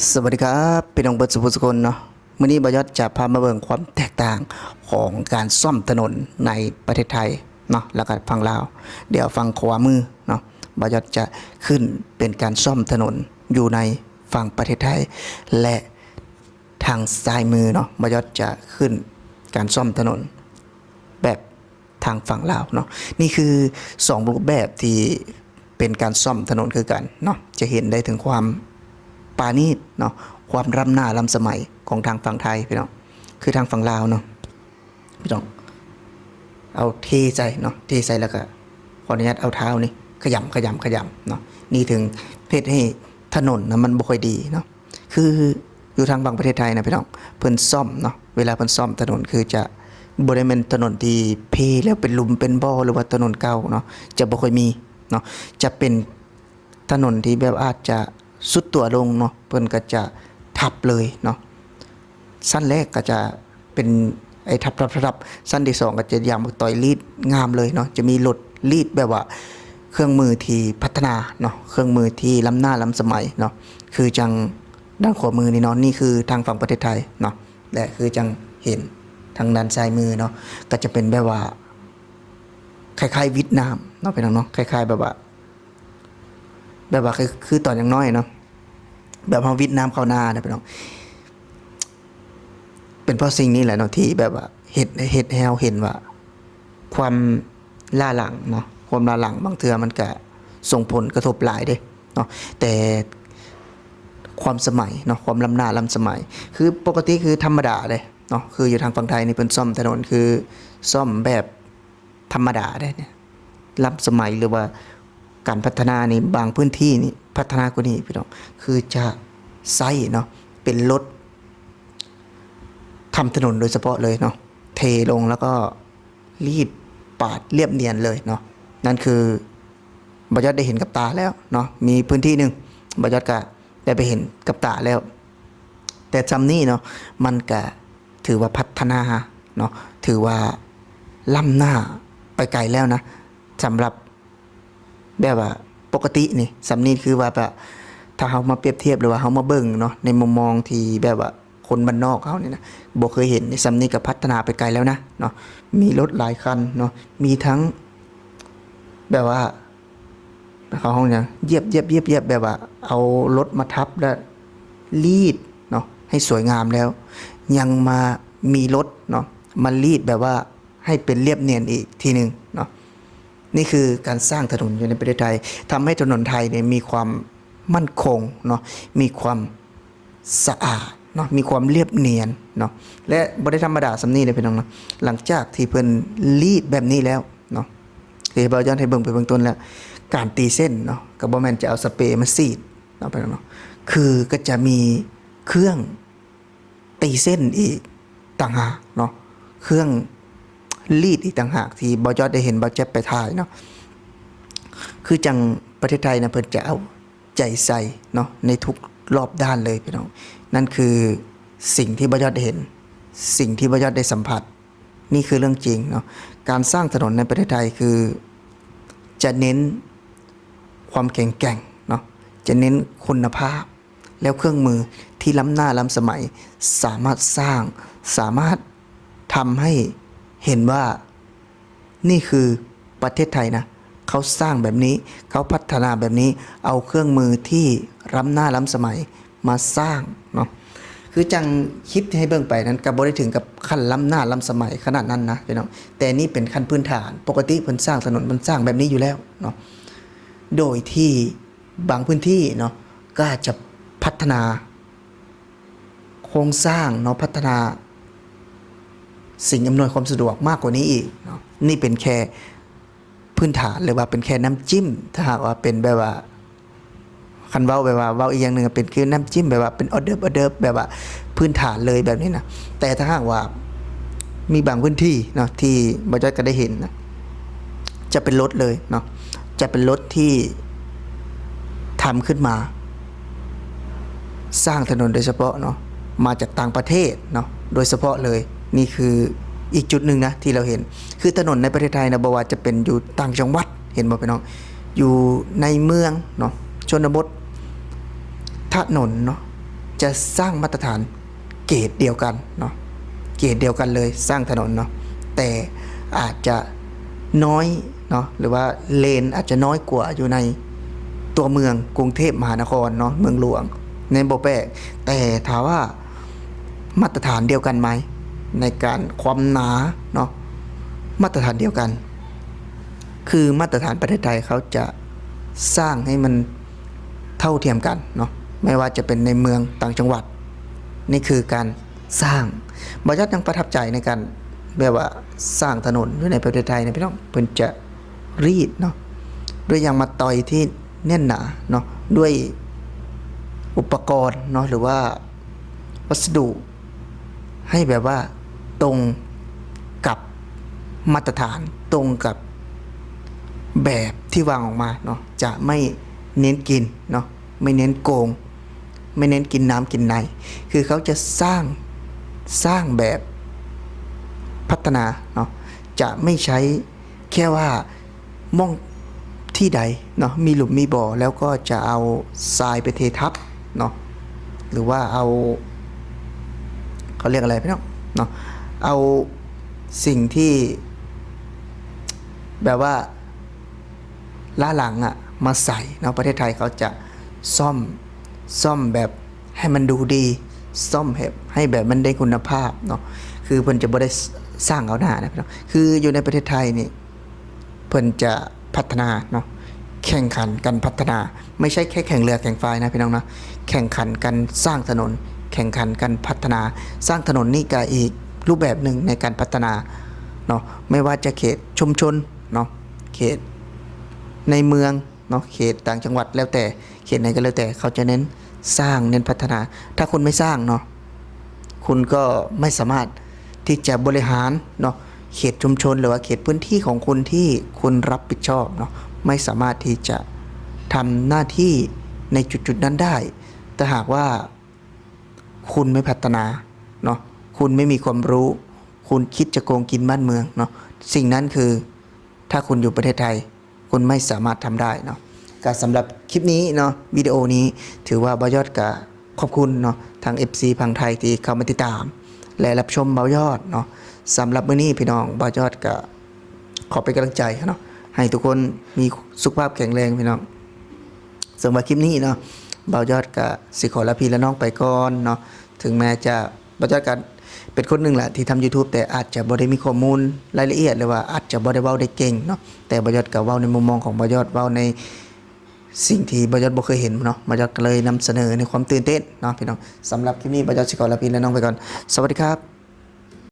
ສະຫວັດດີຄັບ ພີ່ນ້ອງເບິດສູ່ຜູ້ສູ່ຄົນເນາະ. ມື້ນີ້ບ່າວຍອດຈະພາມາເບິ່ງຄວາມແຕກຕ່າງຂອງການສ້ອມຖະໜົນໃນປະເທດໄທເນາະ ແລ້ວກໍຝັ່ງລາວ. ດຽວຝັ່ງຂວາມືເນາະ ບ່າວຍອດຈະຂຶ້ນເປັນການສ້ອມຖະໜົນຢູ່ໃນຝັ່ງປະເທດໄທ ແລະ ທາງຊ້າຍມືເນາະ ບ່າວຍອດຈະຂຶ້ນການສ້ອມຖະໜົນແບບ ທາງຝັ່ງລາວເນາະ. ນີ້ຄືສອງຮູບແບບທີ່ເປັນການສ້ອມຖະໜົນຄືກັນເນາະ. ຈະເຫັນໄດ້ເຖິງຄວາມປານີດເນາະ ຄວາມລ້ຳໜ້າລ້ຳສະໄໝຂອງທາງຝັ່ງໄທພີ່ນ້ອງ. ຄືທາງຝັ່ງລາວເນາະ ພີ່ນ້ອງ ເອົາເທໃສ່ເນາະ ເທໃສ່ແລ້ວກະຂໍອະນຸຍາດເອົາເທົ້ານີ້ຂະຫຍຳ ຂະຫຍຳ ຂະຫຍຳເນາະ. ນີ້ເຖິງເຮັດໃຫ້ຖະໜົນນະມັນບໍ່ຄ່ອຍດີເນາະ. ຄືຢູ່ທາງຝັ່ງປະເທດໄທນະພີ່ນ້ອງ ເພິ່ນສ້ອມເນາະ ເວລາເພິ່ນສ້ອມຖະໜົນຄືຈະບໍ່ໄດ້ແມ່ນຖະໜົນທີ່ເພແລ້ວເປັນຫຼຸມເປັນບໍ່ ຫຼືວ່າຖະໜົນເກົ່າເນາະ ຈະບໍ່ຄ່ອຍມີເນາະ. ຈະເປັນຖະໜົນທີ່ແບບອາດຈະຊຸດຕົວລົງເນາະ ເພິ່ນກໍຈະທັບເລີຍເນາະ. ຊັ້ນແລກກໍຈະເປັນໄອ້ທັບໆໆ ຊັ້ນທີສອງກໍຈະຢາງບັກຕອຍລີດງາມເລີຍເນາະ. ຈະມີລົດລີດແບບວ່າເຄື່ອງມືທີ່ພັດທະນາເນາະ ເຄື່ອງມືທີ່ລ້ຳໜ້າລ້ຳສະໄໝເນາະ. ຄືຈັ່ງດ້ານຂວາມືນີ້ເນາະ ນີ້ຄືທາງຝັ່ງປະເທດໄທເນາະ ແລະ ຄືຈັ່ງເຫັນທາງດ້ານຊ້າຍມືເນາະ ກໍຈະເປັນແບບວ່າຄ້າຍໆຫວຽດນາມເນາະ ພີ່ນ້ອງເນາະ. ຄ້າຍໆແບບວ່າ ແບບວ່າຄື ຄືຕອນຍັງນ້ອຍເນາະ ແບບເຮົາຫວຽດນາມເຂົ້ານານະພີ່ນ້ອງ. ເປັນເພາະສິ່ງນີ້ແຫຼະເນາະ ທີ່ແບບວ່າເຮັດ ເຮັດໃຫ້ເຮົາເຫັນວ່າຄວາມລ້າຫຼັງເນາະ ຄວາມລ້າຫຼັງບາງເທື່ອມັນກະສົ່ງຜົນກະທົບຫຼາຍເດ້ເນາະ. ແຕ່ຄວາມສະໄໝເນາະ ຄວາມລ້ຳໜ້າລ້ຳສະໄໝ ຄືປົກກະຕິຄືທຳມະດາເດ້ເນາະ. ຄືຢູ່ທາງຝັ່ງໄທນີ້ເພິ່ນສ້ອມຖະໜົນຄືສ້ອມແບບ ທຳມະດາເດ້ ລ້ຳສະໄໝ ຫຼືວ່າການພັດທະນານີ້ ບາງພື້ນທີ່ນີ້ພັດທະນາກວ່ານີ້ພີ່ນ້ອງ ຄືຈະໃຊ້ເນາະ ເປັນລົດທຳຖະໜົນໂດຍສະເພາະເລີຍເນາະ ເທລົງແລ້ວກໍລີດປາດລຽບນຽນເລີຍເນາະ. ນັ້ນຄືບ່າວຍອດໄດ້ເຫັນກັບຕາແລ້ວເນາະ ມີພື້ນທີ່ໜຶ່ງບ່າວຍອດກະໄດ້ໄປເຫັນກັບຕາແລ້ວ. ແຕ່ຊ່ຳນີ້ເນາະ ມັນກະຖືວ່າພັດທະນາເນາະ ຖືວ່າລ້ຳໜ້າໄປໄກແລ້ວນະ ສຳລັບແບບວ່າປົກກະຕິນີ້. ຊ່ຳນີ້ຄືວ່າແບບ ຖ້າເຮົາມາປຽບທຽບ ຫຼືວ່າເຮົາມາເບິ່ງເນາະ ໃນມຸມມອງທີ່ແບບວ່າຄົນບ້ານນອກເຮົານີ້ນະ ບໍ່ເຄີຍເຫັນນີ້ ຊ່ຳນີ້ກໍພັດທະນາໄປໄກແລ້ວນະເນາະ. ມີລົດຫຼາຍຄັນເນາະ ມີທັງແບບວ່າ ເຂົາເອີ້ນຫຍັງ ຢຽບ ຢຽບ ຢຽບ ຢຽບ ແບບວ່າເອົາລົດມາທັບແລ້ວລີດເນາະ ໃຫ້ສວຍງາມແລ້ວ ຍັງມາມີລົດເນາະ ມາລີດແບບວ່າໃຫ້ເປັນລຽບນຽນອີກທີໜຶ່ງເນາະ. ນີ້ຄືການສ້າງຖະໜົນຢູ່ໃນປະເທດໄທ ທຳໃຫ້ຖະໜົນໄທນີ້ມີຄວາມໝັ້ນຄົງເນາະ ມີຄວາມ ສະອາດເນາະ ມີຄວາມລຽບນຽນເນາະ ແລະ ບໍ່ໄດ້ທຳມະດາຊ່ຳນີ້ເດ້ພີ່ນ້ອງເນາະ. ຫຼັງຈາກທີ່ເພິ່ນລີດແບບນີ້ແລ້ວເນາະ ທີ່ບ່າວຍອດໃຫ້ເບິ່ງໄປເບື້ອງຕົ້ນແລ້ວ ການຕີເສັ້ນເນາະ ກໍບໍ່ແມ່ນຈະເອົາສະເປມາສີດເນາະພີ່ນ້ອງເນາະ ຄືກໍຈະມີເຄື່ອງຕີເສັ້ນອີກຕ່າງຫາກເນາະ ເຄື່ອງລີດອີກຕ່າງຫາກ ທີ່ບ່າວຍອດໄດ້ເຫັນບ່າວແຈັບໄປຖ່າຍເນາະ. ຄືຈັ່ງປະເທດໄທນະ ເພິ່ນຈະເອົາ ໃຈໃສ່ເນາະ ໃນທຸກລອບດ້ານເລີຍພີ່ນ້ອງ. ນັ້ນຄືສິ່ງທີ່ບ່າວຍອດໄດ້ເຫັນ ສິ່ງທີ່ບ່າວຍອດໄດ້ສຳຜັດ ນີ້ຄືເລື່ອງຈິງເນາະ. ການສ້າງຖະໜົນໃນປະເທດໄທຄືຈະເນັ້ນຄວາມແຂງແກ່ງເນາະ ຈະເນັ້ນຄຸນນະພາບ ແລ້ວເຄື່ອງມືທີ່ລ້ຳໜ້າລ້ຳສະໄໝ ສາມາດສ້າງ ສາມາດທຳໃຫ້ເຫັນວ່າ ນີ້ຄືປະເທດໄທນະ ເຂົາສ້າງແບບນີ້ ເຂົາພັດທະນາແບບນີ້ ເອົາເຄື່ອງມືທີ່ລ້ຳໜ້າລ້ຳສະໄໝມາສ້າງເນາະ. ຄືຈັ່ງຄລິບທີ່ໃຫ້ເບິ່ງໄປນັ້ນ ກໍບໍ່ໄດ້ເຖິງກັບຂັ້ນລ້ຳໜ້າລ້ຳສະໄໝຂະໜາດນັ້ນນະພີ່ນ້ອງ ແຕ່ນີ້ເປັນຂັ້ນພື້ນຖານ. ປົກກະຕິເພິ່ນສ້າງຖະໜົນ ເພິ່ນສ້າງແບບນີ້ຢູ່ແລ້ວເນາະ ໂດຍທີ່ບາງພື້ນທີ່ເນາະ ກໍອາດຈະພັດທະນາ ໂຄງສ້າງເນາະ ພັດທະນາສິ່ງອຳນວຍຄວາມສະດວກມາກກວ່ານີ້ອີກເນາະ. ນີ້ເປັນແຄ່ພື້ນຖານ ຫຼືວ່າເປັນແຄ່ນ້ຳຈິ້ມ ຖ້າຫາກວ່າເປັນແບບວ່າ ຄັນເວົ້າແບບວ່າ ເວົ້າອີກຢ່າງໜຶ່ງ ເປັນຄືນ້ຳຈິ້ມ ແບບວ່າເປັນອອເດີບ ອອເດີບ ແບບວ່າພື້ນຖານເລີຍແບບນີ້ນະ. ແຕ່ຖ້າຫາກວ່າມີບາງພື້ນທີ່ເນາະ ທີ່ບ່າວຈ້ອຍກໍໄດ້ເຫັນນະ ຈະເປັນລົດເລີຍເນາະ ຈະເປັນລົດທີ່ທຳຂຶ້ນມາ ສ້າງຖະໜົນໂດຍສະເພາະເນາະ ມາຈາກຕ່າງປະເທດເນາະ ໂດຍສະເພາະເລີຍ. ນີ້ຄືອີກຈຸດໜຶ່ງນະທີ່ລາວເຫັນ ຄືຖະໜົນໃນປະເທດໄທນະ ບໍ່ວ່າຈະເປັນຢູ່ຕ່າງຈັງຫວັດ ເຫັນບໍ່ພີ່ນ້ອງ ຢູ່ໃນເມືອງເນາະ ຊົນນະບົດ ຖະໜົນເນາະ ຈະສ້າງມາດຕະຖານເກດດຽວກັນເນາະ ເກດດຽວກັນເລີຍ ສ້າງຖະໜົນເນາະ ແຕ່ອາດຈະນ້ອຍເນາະ ຫຼືວ່າເລນອາດຈະນ້ອຍກວ່າຢູ່ໃນຕົວເມືອງກຸງເທບມະຫານະຄອນເນາະ ເມືອງຫຼວງ ໃນບໍ່ແປກ. ແຕ່ຖ້າວ່າມາດຕະຖານດຽວກັນໄໝ ໃນການຄວາມໜາເນາະ ມາດຕະຖານດຽວກັນ ຄືມາດຕະຖານປະເທດໄທເຂົາຈະສ້າງໃຫ້ມັນເທົ່າທຽມກັນເນາະ ແມ່ນວ່າຈະເປັນໃນເມືອງຕ່າງຈັງຫວັດ ນີ້ຄືການສ້າງ. ບ່າວຍອດຍັງປະທັບໃຈໃນການແບບວ່າສ້າງຖະໜົນຢູ່ໃນປະເທດໄທນະພີ່ນ້ອງ ເພິ່ນຈະ ລີດເນາະ ດ້ວຍຢາງມັດຕ່ອຍທີ່ແໜ້ນໜາເນາະ ດ້ວຍອຸປະກອນເນາະ ຫຼືວ່າວັດສະດຸໃຫ້ແບບວ່າຕົງກັບມາດຕະຖານ ຕົງກັບແບບທີ່ວາງອອກມາເນາະ ຈະໄມ່ເນັ້ນກິນເນາະ ໄມ່ເນັ້ນໂກງ ໄມ່ເນັ້ນກິນນ້ຳກິນໃນ ຄືເຂົາຈະສ້າງ ສ້າງແບບພັດທະນາເນາະ ຈະໄມ່ໃຊ້ ແຄ່ວ່າໝ່ອງທີ່ໃດເນາະ ມີຫຼຸມມີບໍ່ ແລ້ວກໍຈະເອົາຊາຍໄປເທທັບເນາະ ຫຼືວ່າເອົາ ເຂົາຮຽກອະໄລພີ່ນ້ອງເນາະ ເອົາສິ່ງທີ່ແບບວ່າລ້າຫຼັງອະມາໃສ່ເນາະ. ປະເທດໄທເຂົາຈະສ້ອມ ສ້ອມແບບໃຫ້ມັນດູດີ ສ້ອມໃຫ້ ໃຫ້ແບບມັນໄດ້ຄຸນນະພາບເນາະ ຄືເພິ່ນຈະບໍ່ໄດ້ ສ- ສ້າງເອົາໜ້ານະພີ່ນ້ອງ. ຄືຢູ່ໃນປະເທດໄທນີ້ ເພິ່ນຈະພັດທະນາເນາະ ແຂ່ງຂັນກັນພັດທະນາ ໄມ່ໃຊ່ແຄ່ແຂ່ງເຮືອແຂ່ງຝາຍນະພີ່ນ້ອງເນາະ ແຂ່ງຂັນກັນສ້າງຖະໜົນ ແຂ່ງຂັນກັນພັດທະນາ. ສ້າງຖະໜົນນີ້ກະອີກຮູບແບບໜຶ່ງໃນການພັດທະນາເນາະ ໄມ່ວ່າຈະເຂດຊຸມຊົນເນາະ ເຂດໃນເມືອງເນາະ ເຂດຕ່າງຈັງຫວັດ ແລ້ວແຕ່ ເຂດໃດກໍແລ້ວແຕ່ ເຂົາຈະເນັ້ນສ້າງ ເນັ້ນພັດທະນາ. ຖ້າຄຸນໄມ່ສ້າງເນາະ ຄຸນກໍໄມ່ສາມາດທີ່ຈະບໍລິຫານເນາະ ເຂດຊຸມຊົນ ຫຼືວ່າເຂດພື້ນທີ່ຂອງຄຸນທີ່ຄຸນຮັບຜິດຊອບເນາະ ໄມ່ສາມາດທີ່ຈະທຳໜ້າທີ່ໃນຈຸດໆນັ້ນໄດ້ ຖ້າຫາກວ່າຄຸນໄມ່ພັດທະນາເນາະ ຄຸນໄມ່ມີຄວາມຮູ້ ຄຸນຄິດຈະໂກງກິນບ້ານເມືອງເນາະ. ສິ່ງນັ້ນຄື ຖ້າຄຸນຢູ່ປະເທດໄທ ຄຸນໄມ່ສາມາດທຳໄດ້ເນາະ. ກະສຳລັບຄລິບນີ້ເນາະ ວິດີໂອນີ້ ຖືວ່າບ່າວຍອດກະຂອບຄຸນເນາະ ທັງເອັຟຊີຝັ່ງໄທທີ່ເຂົ້າມາຕິດຕາມ ແລະ ຮັບຊົມບ່າວຍອດເນາະ. ສຳລັບມື້ນີ້ພີ່ນ້ອງ ບ່າວຍອດກະຂໍເປັນກຳລັງໃຈເນາະ ໃຫ້ທຸກຄົນມີສຸຂະພາບແຂງແຮງພີ່ນ້ອງ. ເຊິ່ງວ່າຄລິບນີ້ເນາະ ບ່າວຍອດກະຊິຂໍລາພີ່ລານ້ອງໄປກ່ອນເນາະ ເຖິງແມ້ຈະ ບ່າວຍອດກະເປັນຄົນໜຶ່ງແຫຼະທີ່ທຳ YouTube ແຕ່ອາດຈະບໍ່ໄດ້ມີຂໍ້ມູນລາຍລະອຽດ ຫຼືວ່າອາດຈະບໍ່ໄດ້ເວົ້າໄດ້ເກັ່ງເນາະ ແຕ່ບ່າວຍອດກະເວົ້າໃນມຸມມອງຂອງບ່າວຍອດ ເວົ້າໃນສິ່ງທີ່ບ່າວຍອດບໍ່ເຄີຍເຫັນເນາະ ບ່າວຍອດກະເລີຍນຳສະເໜີໃນຄວາມຕື່ນເຕັ້ນເນາະພີ່ນ້ອງ. ສຳລັບຄລິບນີ້ ບ່າວຍອດຊິຂໍລາພີ່ລານ້ອງໄປກ່ອນ. ສະຫວັດດີຄັບ.